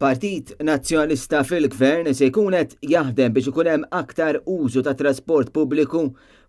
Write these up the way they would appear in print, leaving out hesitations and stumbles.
Partit Nazzjonalista fil-Gvern se jkun qed jaħdem biex ikun hemm aktar użu ta' trasport pubbliku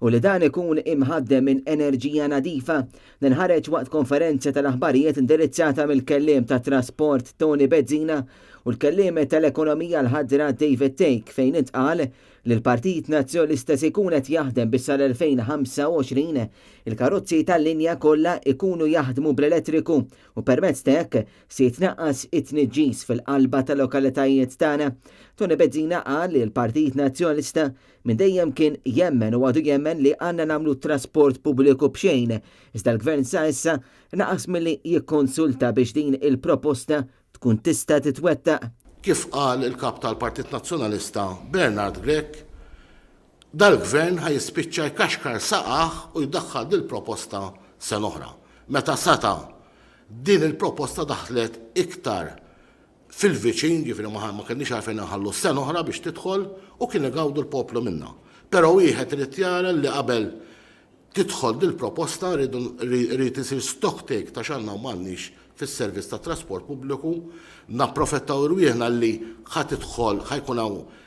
u li dan ikun imħaddem minn enerġija nadifa. Dan ħareġ waqt konferenza tal-aħbarijiet indirizzata mill-kelliem tat-trasport Tony Bezzina u l-kelliem tal-ekonomija l-ħadra David Thake fejn intqal li l-Partit Nazzjonalista se jkun qed jaħdem biex sal-2025 il-karozzi tal-linja kollha jkunu jaħdmu bl-elettriku u permezz ta' hekk se jitnaqqas it-tniġġis fil-qalba tal-lokalitajiet tagħna. Tony Bezzina qal li l-Partit Nazzjonalista minn dejjem kien jemmen u għadu jemmen li għandna nagħmlu t-trasport pubbliku b'xejn, iżda l-Gvern sa issa naqas milli jikkonsulta biex din il-proposta tkun tista' titwettaq. Kif qal il-Kap tal-Partit Nazzjonalista Bernard Grech, dal-Gvern ħa jispiċċa jkaxkar saqajh u jdaħħal dil-proposta sena oħra. Meta seta' din il-proposta daħlet iktar fil-viċin, ġifieri ma kellniex għalfejn inħallu sena oħra biex tidħol u kien igawdu l-poplu minnha. Però wieħed irid jara li qabel tidħol dil-proposta jrid isir stock take ta' x'għandna u m'għandniex fis-servizz tat-trasport pubbliku, napprofettaw irwieħna li ħa tidħol, ħa jkun hawn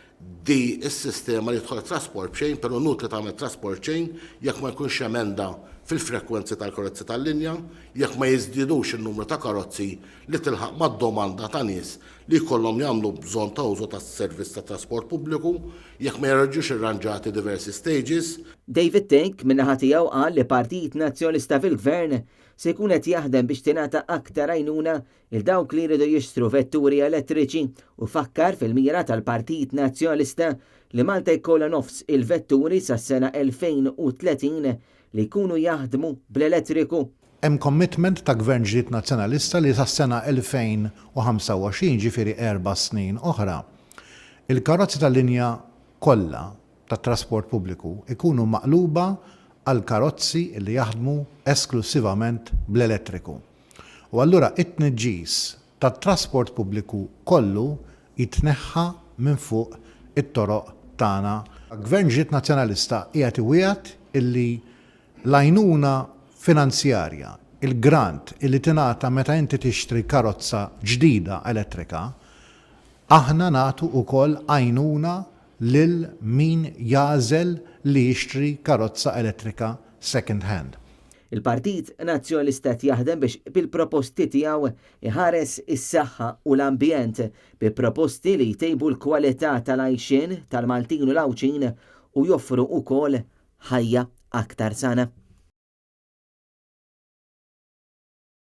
di s-sistema li jidħol it-trasport b'xejn, però inutli tagħmel trasport xejn jekk ma jkunx emenda fil-frekwenzi tal-karozzi tal-linja, jekk ma jiżdiedux in-numru ta' karozzi li tilħaq mad-domanda ta' nies li jkollhom jagħmlu bżonn ta' użu tas-servizz tat-trasport pubbliku, jekk ma jerġgħux irranġati diversi stages. David Thake min-naħa tiegħu qal li Partit Nazzjonalista fil-Gvern se jkun qed jaħdem biex tingħata aktar għajnuna lil dawk li jridu jixtru vetturi elettriċi u fakkar fil-mira tal-Partit Nazzjonalista li Malta jkollha nofs il-vetturi sas-sena 2030 li jkunu jaħdmu bl-elettriku. Hemm commitment ta' Gvern ġdid Nazzjonalista li sas-sena 2025, jiġifieri erba' snin oħra, il-karozzi tal-linja kollha tat-trasport pubbliku jkunu maqluba għal karozzi li jaħdmu esklussivament bl-elettriku. U allura t-tniġġis tat-trasport pubbliku kollu jitneħħa minn fuq it-toroq tagħna. Gvern ġdid Nazzjonalista qiegħed iwiegħed illi L-għajnuna finanzjarja, il-grant illi tingħata meta inti tixtri karozza ġdida elettrika, aħna nagħtu wkoll għajnuna lil min jagħżel li jixtri karozza elettrika second hand. Il-Partit Nazzjonalista qed jaħdem biex bil-proposti tiegħu jħares is-saħħa u l-ambjent bi proposti li jtejbu l-kwalità tal-għajxien tal-Maltin u l-Għawdxin u joffru wkoll ħajja aktar sana.